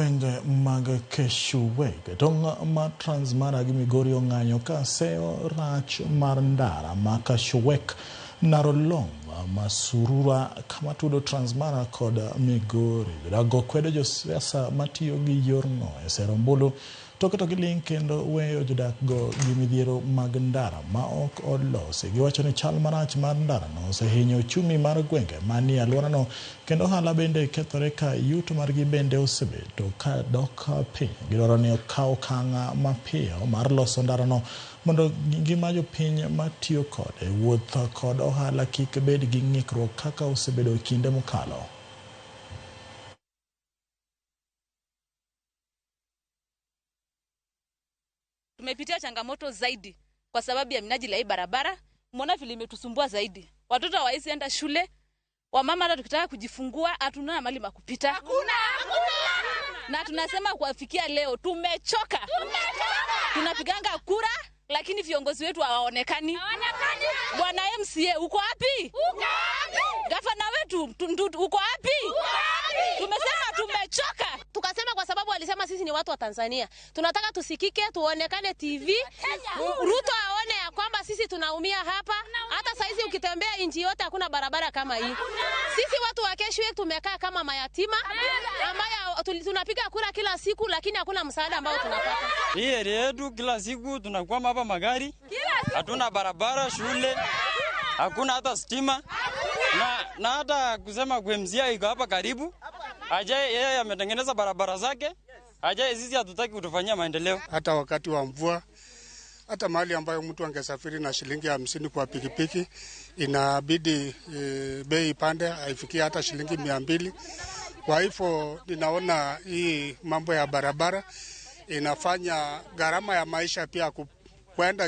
Gwenge mag Keshuwek, tong' ma Transmara gi Migori ong'anyo ka seyo rach mar ndara ma Kashuwek Narolong Masurura kama tudo Transmara kod Migori. Jodak go kwedo josiasa matiyo gi yorno e sero ombulu to keto giling' kendo weyo jodak go gi midhiero mag ndara ma ok olosi. Giwacho ni chal marach mar ndarano osehinyo uchumi mar gwenge manie alworano kendo ohala bende kethore ka yuto margi bende osebedo ka dok piny. Gidwaro ni okaw okang' mapiyo mar loso ndarano mondo ngima jopiny matiyo kode, wuoth kod ohala kik bed gi ng'ikruok kaka osebedo e kinde mokalo. Tumepitia changamoto zaidi kwa sababu ya minajili ya hii barabara. Mbona vile imetusumbua zaidi, watoto hawawezi enda shule, wamama hata tukitaka kujifungua hatuna mahali pa kupita. Hakuna, hakuna. Na tunasema kuwafikia leo tumechoka, tumechoka. Tunapiganga kura lakini viongozi wetu hawaonekani. Bwana MCA uko wapi? Gavana wetu uko wapi? Tumesema tumechoka. Tukasema kwa sababu walisema sisi ni watu wa Tanzania, tunataka tusikike, tuonekane TV, Ruto aone ya kwamba sisi tunaumia hapa. Hata saizi ukitembea nchi yote hakuna barabara kama hii. Sisi watu wa Keshuwek tumekaa kama mayatima ambayo tunapiga kura kila siku, lakini hakuna msaada ambao tunapata. Hii area yetu kila siku tunakwama hapa magari, hatuna barabara, shule hakuna, hata stima na hata kusema kwa MCA iko hapa karibu, ajaye yeye ametengeneza barabara zake, ajaye sisi hatutaki kutufanyia maendeleo. Hata wakati wa mvua, hata mahali ambayo mtu angesafiri na shilingi 50 kwa pikipiki inabidi bei ipande haifikie hata shilingi 200. Kwa hivyo ninaona hii mambo ya barabara inafanya gharama ya maisha pia kwenda